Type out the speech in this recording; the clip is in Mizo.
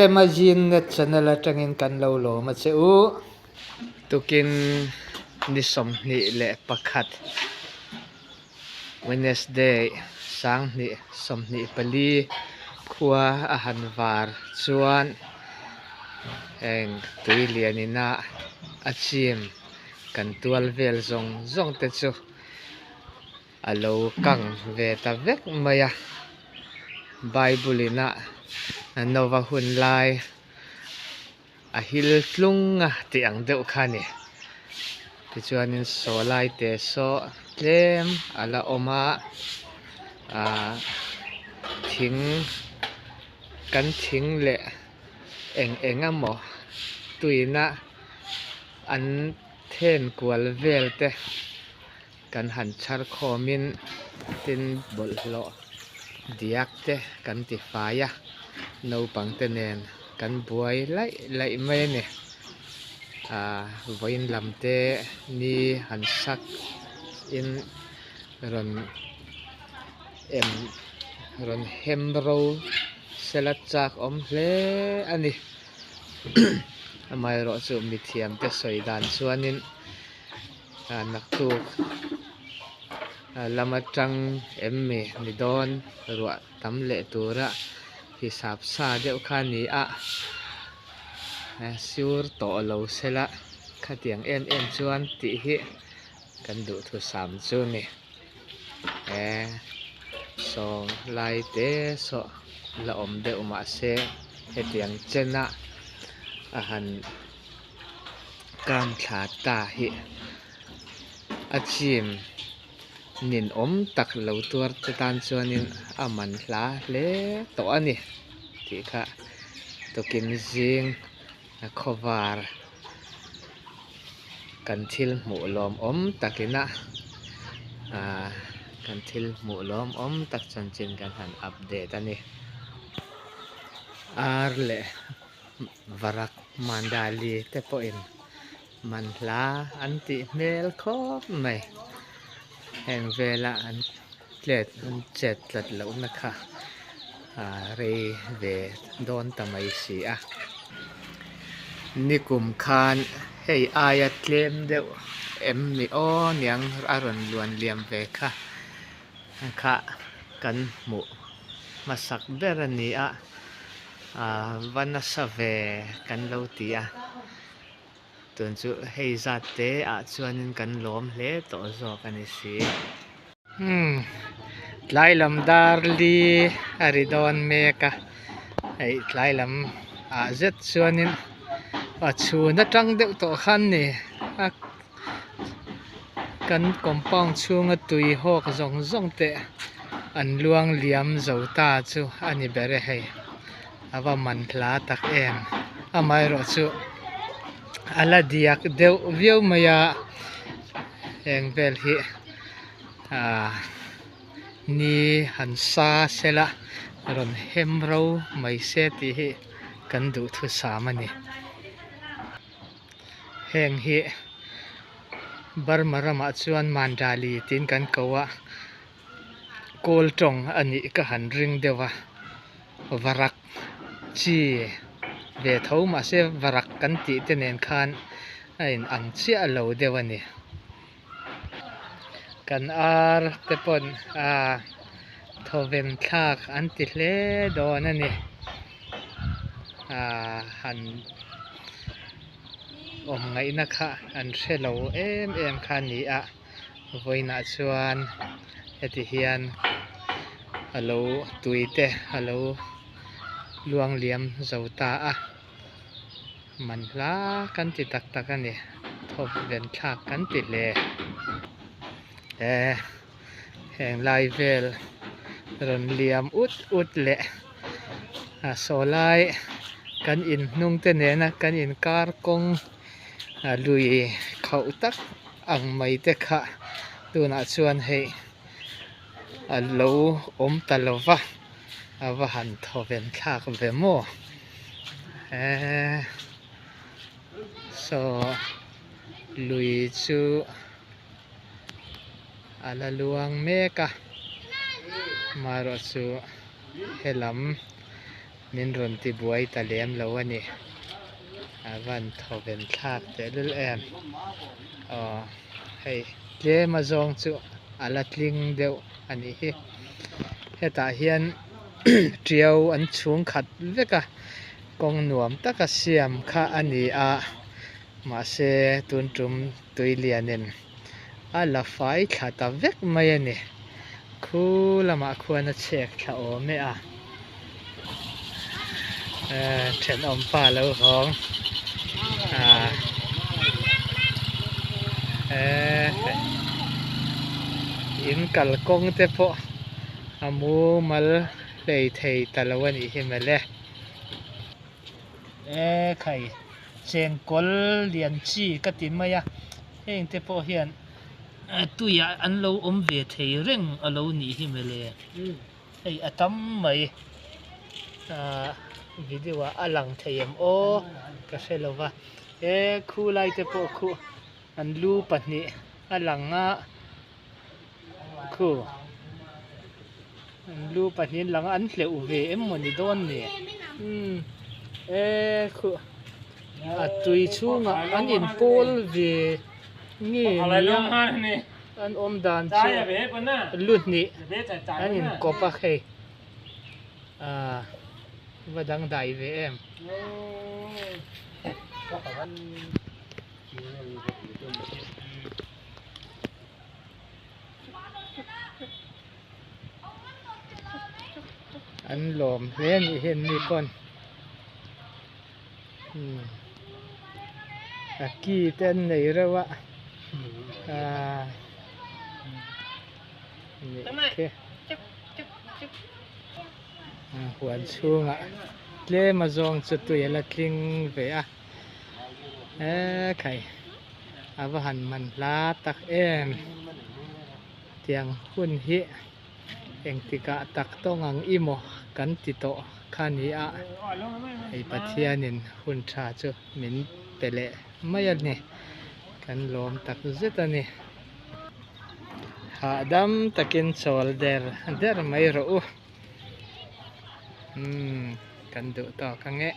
Rema Zin Net channel atangin kan lo lawm a che u. Tukin ni 21 Wednesday 2024 khua a han var chuan heng tui lian ina a chim kan tual vel zawng zawng te chu a lo kang ve ta vek mai a Bible ina Nova hun lai a hil tlung a tih ang deuh kha a ni tichuanin saw lai te saw tlem a la awm a ahh thing kan thing leh eng eng emaw tuina an then kual vel te kan han chhar khawmin tin bawlhhlawh diak te kan ti fai a naupang te nen kan buai laih laih mai a ni ahh vawiin lam te ni han sak in rawn em rawn hem ro sela chak awm hle a ni amaherawhchu mithiam te sawi dan chuanin. Naktuk lam atang em mi ni dawn ruah tam leh tura hisap sa deuh kha a ni a sur tawh lo sela khatiang em em chuan tih hi kan duhthusam chu a ni e sawng lai te saw la awm deuh mahse hetiang chena a han. Kam thla ta hi a chim nin awm tak lo tuar te tan chuanin a man hla hle tawh a ni tih kha tukin zing a khawvar kan thil hmuh lawm awm takin a ahh kan thil hmuh lawm awm tak chanchin kan han update a ni ar leh. Varak Mandali te pawhin man hla an tih hmel khawp mai. Heng vela an tlet an chet tlat lohna kha ah rei ve dawn ta mai si a. Nikum khan hei aia tlem deuh em ni aw niang a rawn luan liam ve kha kha kan hmuh hmasak ber a ni a. Ahh va nasa ve kan lo ti a tun chu hei zat te ah chuanin kan lawm hle tawh zawk a ni si. Umm tlai lam dar li a ri dawn mek a hei tlai lam ah zet chuanin a chhun atang deuh tawh khan ni a kan compound chhunga tui hawk zawng zawng te an luang liam zo ta chu a ni ber e hei a va man hla tak em amaherawh chu a la diak deuh viau mai a heng vel hi ahh ni han sa sela rawn hem ro mai se tih hi kan duhthusam a ni. Heng hi Burma ramah chuan Mandali tiin kan ko a, kawl tawng a nih ka han ring deuh a, varak chi ve tho mahse varak kan tih te nen khan a in ang chiah lo deuh a ni. Kan ar te pawn ah thawven thlak an ti hle dawn a ni ah han awm ngaihna kha an hre lo em em kha a ni a vawiinah chuan heti hian a lo tui te a lo luang liam zo ta a. Man hla kan ti tak tak a ni thawp ven thlak kan ti hle e heng lai vel rawn liam ut ut leh a saw lai kan in hnung te nena kan inkar kawng a lui khauh tak ang mai te kha tunah chuan hei a lo awm ta lo va a va han thaw ven thlak ve maw. Eee saw lui chu a la luang mek a amaherawh chu helam min rawn ti buai ta lem lo a ni. A van thawven thlak tehlul em. Aw hei tlem a zawng chu a la tling deuh a nih hi. Hetah hian tiau an chhung khat vek a kawng nuam taka siam kha a ni a mahse tun tum tui lianin a la fai thla ta vek mai a ni. Khu lamah khuan a chhek thla awm e a eh thenawm pa lo hawng ah eh in kalkawng te pawh a mumal hlei thei ta lo a nih hi mawle eh khai chengkawl lian chi ka ti mai a heng te pawh hian tuiah an lo awm ve thei reng a lo nih hi mawle hei a tam mai ahh video ah a lang thei em aw ka hre lo va he khulai te pawh khu an lu pahnih a lang a khu an lu pahnih an lang a an hleuh ve em mawni dawn ni umm e khu a tui chhungah an inpawl ve nge nia an awm dan chu lu hnih an inkawp a hei ah va dangdai ve em. An lawm hle a nih hi an ni pawn umm a ki te an nei reuh a aaa nih khi huan chhungah tlem a zawng chu tui a la tling ve a ekhai. A va han man hla tak em tiang hun hi engtikah tak tawng ang i maw kan ti tawh kha ni a hei Pathianin hun tha chu min pe leh mai a ni kan lawm tak zet a ni hahdam takin chawl der der mai rawh u umm kan duh tawk ange.